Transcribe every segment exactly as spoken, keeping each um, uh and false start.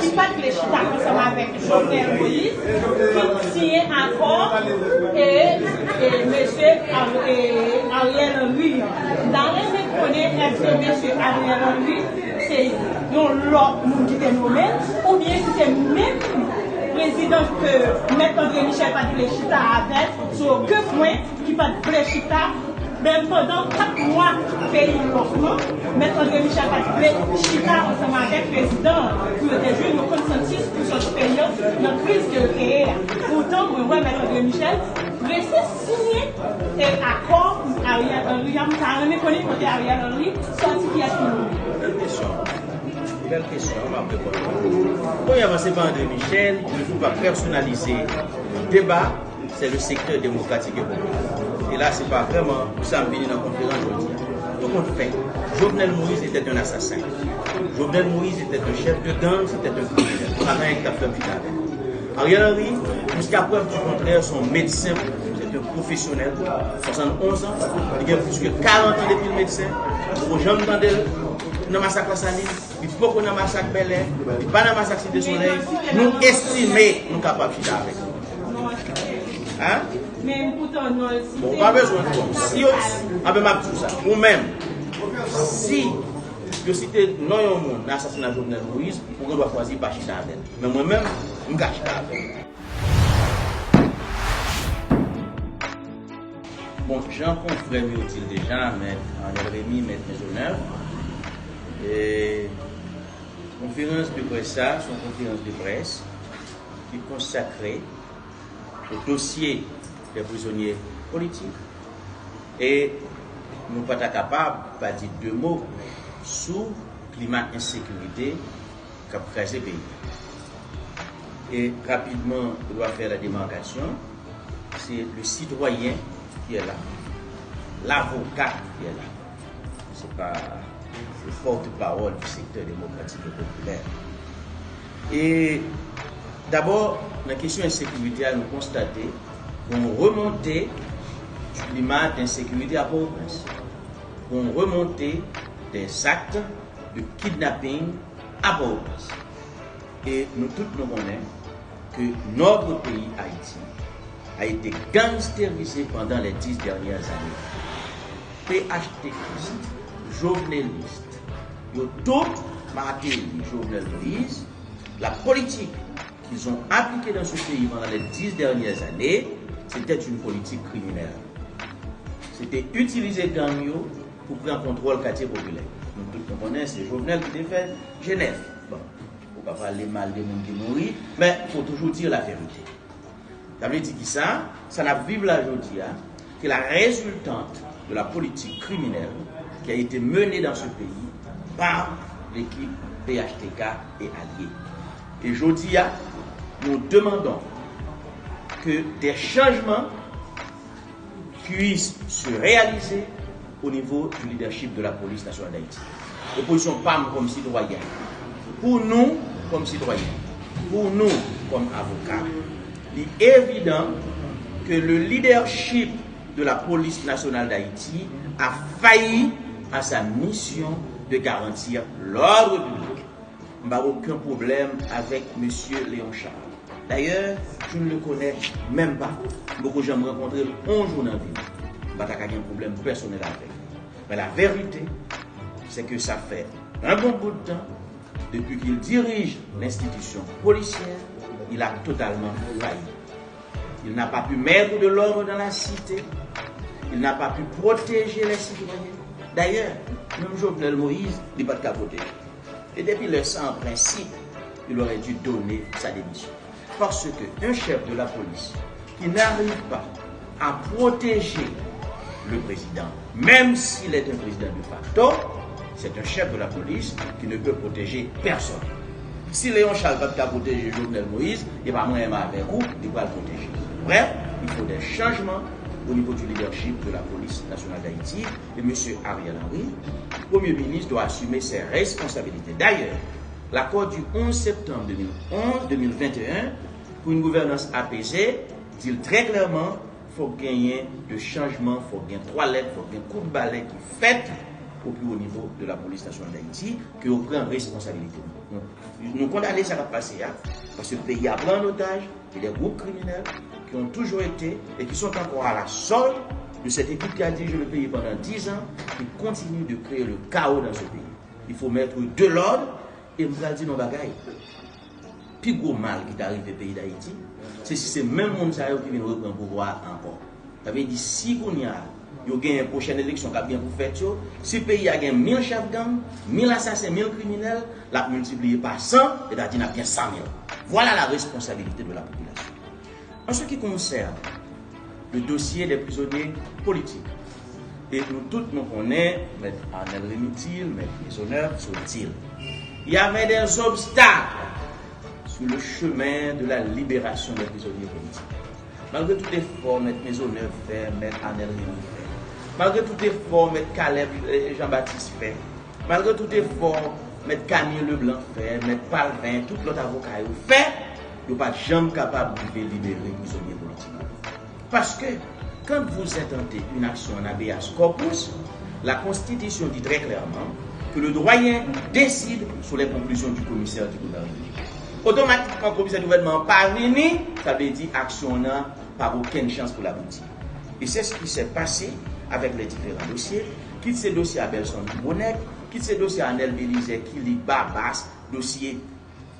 Ki pa t vle chita ansanm avèk Jovenel Moïse, ki t siyen akò e, e mesye Ar- e Ariel Henry an. M ta renmen konnen èske mesye Ariel Henry se yon lòt moun ki te nonmen l, oubyen si se menm prezidan ke Mèt André Michel pa t vle chita avè l, sou okenn pwen ki pa t vle chita, menm pandan kat mwa peyi lòk lan, Mèt André Michel pa t vle chita ansanm avèk prezidan an pou yo te jwenn yon konsansis pou sòti peyi an nan kriz ke yo te ye a. Poutan, mwen wè Mèt André Michel prese siyen e akò Ariel Henry an. M ta renmen konnen kote Ariel Henry sòti, kiyès ki nonmen. Bèl kesyon. Bèl kesyon, m ap reponn. Premyèman, se pa André Michel, nou pa pèsonalize deba. C'est le secteur démocratique et populaire. E la, se pa vrèman pou sa m vini nan konferans jodi a. Tout compte fait, Jovenel Moïse était un assassin. Jovenel Moïse était un chef de gang, c'était un criminel. Pa gen anyen ki t ap fè m chita avè l. Ariel Henry, jusqu'à preuve du contraire, se yon medsen, se yon pwofesyonèl, swasannonz an, li gen plis ke karant an depi l medsen, ou poko janm tande l nan masak Lasalin, li poko nan masak Bèlè, li pa nan masak Site Solèy, nou estime nou kapab chita avè l. Hein? Men poutan non l site. Bon, ou pa bezwen bon. Si yo, anben, m ap di w sa. Ou menm, si yo site non yon moun nan asasina Jovenel Moïse, ou gen dwa chwazi pa chita avè l. Men mwen menm, m ka chita avè l. Bon, jan konfrè m yo di l deja, Mèt Arnel Rémy, Mèt Maisonneuve, e konferans de près sa, se yon konferans de près ki konsakre au dossier des prisonniers politiques. E nou pa ta kapab pa di de mo sou klima ensekirite k ap kraze peyi a. E rapidman, je dois faire la démarcation, c'est le citoyen qui est là, l'avocat qui est là. Se pa le porte-parole du secteur démocratique et populaire. E dabò, nan kesyon ensekirite a, nou konstate yon remonte du climat d'insécurité à Port-au-Prince, yon remonte des actes de kidnapping à Port-au-Prince. E nou tout nou konnen que notre pays Haïti a été gangstérisé pendant les dix dernières années. PHTKistes, jovenelistes, yo tout, Martelly, Jovenel Moïse, la politique qu'ils ont appliquée dans ce pays pendant les dix dernières années, c'était une politique criminelle. C'était utiliser gang yo pou pran kontwòl katye popilè. Nou tout nou konnen se Jovenel ki te fè Jenèf. Bon, ou ka pale mal de moun ki mouri, men faut toujours dire la vérité. Sa vle di ki sa? Sa n ap viv la jodi a, c'est la résultante de la politique criminelle qui a été menée dans ce pays par l'équipe PHTK et alliés. Et jodi a, nous demandons que des changements puisse se réaliser au niveau du leadership de la police nationale d'Haïti. Opozisyon pa m kòm sitwayen, pou nou kòm sitwayen, pou nou kòm avoka, li evidan ke le leadership de la police nationale d'Haïti a failli à sa mission de garantir l'ordre public. M pa gen okenn pwoblèm avèk mesye Léon Charles. D'ailleurs, je ne le connais même pas. M poko janm rankontre l yon jou nan vi m. M pa ta ka gen pwoblèm pèsonèl avè l. Mais la vérité, c'est que ça fait un bon bout de temps, depuis qu'il dirige l'institution policière, il a totalement failli. Il n'a pas pu mettre de l'ordre dans la cité. Il n'a pas pu protéger les citoyens. D'ailleurs, menm Jovenel Moïse, li pa t ka pwoteje. Et depuis le ça, en principe, il aurait dû donner sa démission. Parce qu'un chef de la police qui n'arrive pas à protéger le président, même s'il est un président de facto, c'est un chef de la police qui ne peut protéger personne. Si Léon Charles pa t ka pwoteje Jovenel Moïse, e pa mwen menm avèk ou, li pral pwoteje. Bref, il faut des changements au niveau du leadership de la police nationale d'Haïti. Et monsieur Ariel Henry, Premier ministre, doit assumer ses responsabilités. D'ailleurs, l'accord du onze septembre deux mille onze, deux mille vingt et un pour une gouvernance apaisée dit très clairement, fòk genyen de chanjman, fòk gen twalèt, fòk gen kout balè ki fèt au plus haut niveau de la police nationale d'Haïti, ke yo pran responsabilite nou. Nou, nou kondane sa k ap pase a, paske peyi a pran an otaj, et des groupes criminels qui ont toujours été et qui sont encore à la solde de cette équipe qui a dirigé le pays pendant dix ans, qui continue de créer le chaos dans ce pays. Il faut mettre de l'ordre, e m pral di nou bagay. Pi gwo mal ki ta rive peyi Dayiti, se si se menm moun sa yo ki vin reprann pouvwa a ankò. Sa vle di, si kounye a, yo genyen pwochèn eleksyon k ap gen pou fèt yo, si peyi a gen mil chèf gang, mil asasen, mil kriminèl, l ap miltipliye pa san, sètadi n ap gen san mil. Voilà la responsabilité de la population. En ce qui concerne le dossier des prisonniers politiques, et nous tous nous connaissons, Maître Arnel Rémitil, Maître Maisonneuve, Sotil. Il y avait des obstacles sur le chemin de la libération des prisonniers politiques. Malgré tout effort Maître Maisonneuve fè, Maître Arnel Rémy fè, malgré tout effort Maître Caleb eh, Jean-Baptiste fè, malgré tout effort Maître Camille Leblanc fè, Maître Palvin, tout lòt avoka yo fè, yo pa t janm kapab rive libere prizonye politik yo. Paske, quand vous intentez une action en habeas corpus, la Constitution dit très clairement que le doyen décide sur les conclusions du commissaire du gouvernement. Otomatikman, komisè gouvènman an pa vini, sa vle di aksyon an pa gen okenn chans pou l abouti. Et c'est ce qui s'est passé avec les différents dossiers, kit se dosye Abelson Bonèg, kit se dosye Arnel Belizaire, Kilik, Babas, dosye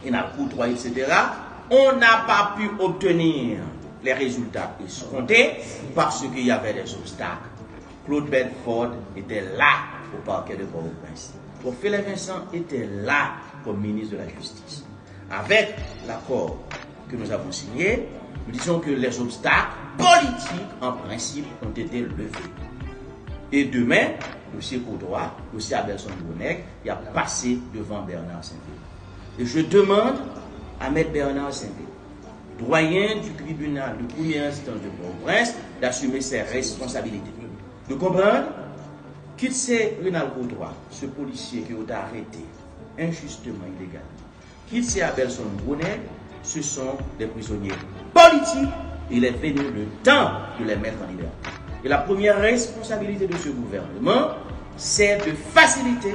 Rénald Courtois, et cetera, on n'a pas pu obtenir les résultats escomptés parce qu'il y avait des obstacles. Claude Bedford était là au parquet de Port-au-Prince. Trophée Vincent était là comme ministre de la Justice. Avec l'accord que nous avons signé, nous disons que les obstacles politiques, en principe, ont été levés. Et demain, dossier Courtois, dossier Abelson Bonèg, il a passé devant Bernard Saint-Ville. Et je demande à Maître Bernard Saint-Ville, doyen du tribunal de première instance de Port-au-Prince, d'assumer ses responsabilités. De comprendre, kit se Rénald Courtois, ce policier que vous arrêtez injustement, illégalement, kit se Abelson Bonèg, ce sont des prisonniers politiques. Il est venu le temps de les mettre en liberté. Et la première responsabilité de ce gouvernement, c'est de faciliter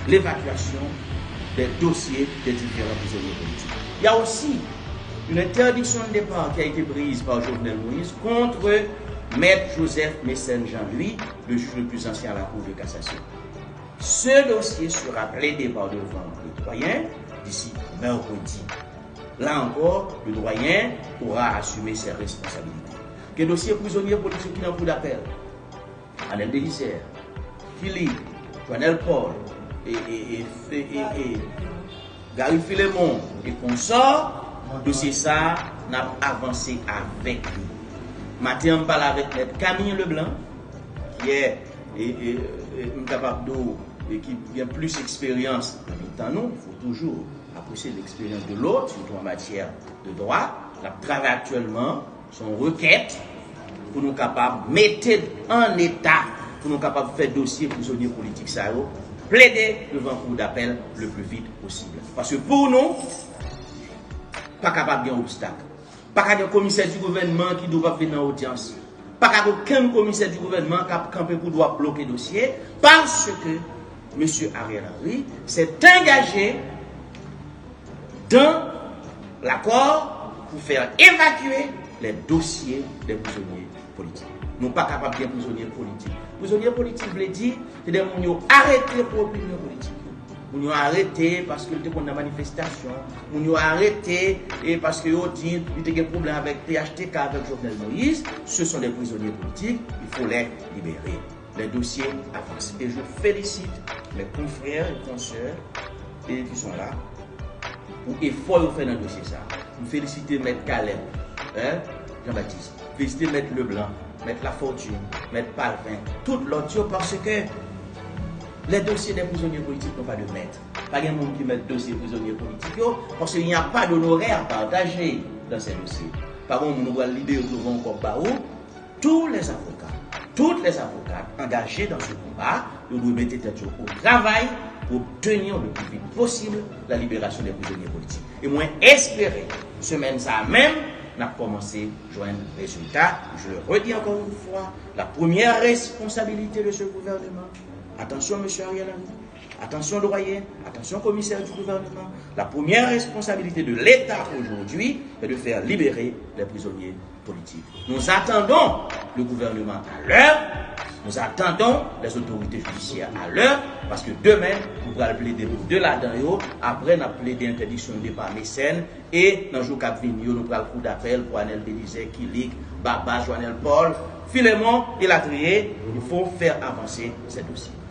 l'évacuation des dossiers des différents prisonniers politiques. Il y a aussi une interdiction de départ qui a été prise par Jovenel Moïse contre Maître Joseph Mécène Jean-Louis, le juge le plus ancien à la Cour de cassation. Ce dossier sera plaidé par devant le doyen d'ici mercredi. Là encore, le doyen aura assumé ses responsabilités. Gen dosye prizonye politik ki nan kou dapèl. Arnel Belizaire, Kilik, Joanel Paul, e, e, e, e, e, e, Gary Philemon e konsò, dosye sa a, n ap avanse avèk li. Maten an, m pale avèk Mèt Camille Leblanc, ki e, e, e, e, m kapab di w, e ki gen plis eksperyans nan mitan nou, il faut toujours apprécier l'expérience de l'autre, surtout en matière de droit. N ap travay aktyèlman sou yon rekèt pou nou kapab mete l an eta, pou nou kapab fè dosye prizonye politik sa yo plede devan kou dapèl le plus vite possible. Paske pou nou, pa kapab gen obstak. Pa ka gen komisè di gouvènman ki di w p ap vin nan odyans. Pa ka gen okenn komisè di gouvènman k ap kanpe pou di w ap bloke dosye, paske mesye Ariel Henry s'est engagé dans l'accord pour faire évacuer les dossiers des prisonniers politiques. Nou pa kapab gen prizonye politik. Prizonye politik vle di, se de moun yo arete pou opinyon politik yo. Moun yo arete paske l te konn nan manifestasyon. Moun yo arete e paske yo di li te gen pwoblèm avèk P H T K, avèk Jovenel Moïse. Ce sont des prisonniers politiques, il faut les libérer. Les dossiers avancent. Et je félicite mes confrères et consoeurs et qui sont là pou efò yo fè nan dosye sa a. M felisite Mèt Caleb, hein, Jean-Baptiste. Felisite Mèt Leblanc, Mèt Lafortune, Mèt Palvin, tout lòt yo, paske les dossiers des prisonniers politiques n'ont pas de maître. Pa gen moun ki mèt dosye prizonye politik yo, paske il n'y a pas d'honoraires à partager dans ces dossiers. Pa gen moun ou pral libere pou yo voye yon kòb ba ou. Tous les avocats, toutes les avocates engagés dans ce combat, yo dwe mete tèt yo au travail pour obtenir le plus vite possible la libération des prisonniers politiques. E mwen espere, semèn sa a menm, n ap kòmanse jwenn rezilta. Je le redis encore une fois, la première responsabilité de ce gouvernement, Attention, monsieur Ariel Henry. Attention, doyen. Attention, commissaire du gouvernement. La première responsabilité de l'État aujourd'hui est de faire libérer les prisonniers politiques. Nous attendons le gouvernement à l'heure. Nous attendons les autorités judiciaires à l'heure. Parce que demain, nou pral plede pou de ladan yo. Apre, n ap plede entèdiksyon de pa Mecène. E nan jou k ap vini yo, nou pral kou dapèl pou Anèl Belizaire, Kilik, Baba, Joanèl Paul, Filemon, elatriye. Il faut faire avancer ces dossiers.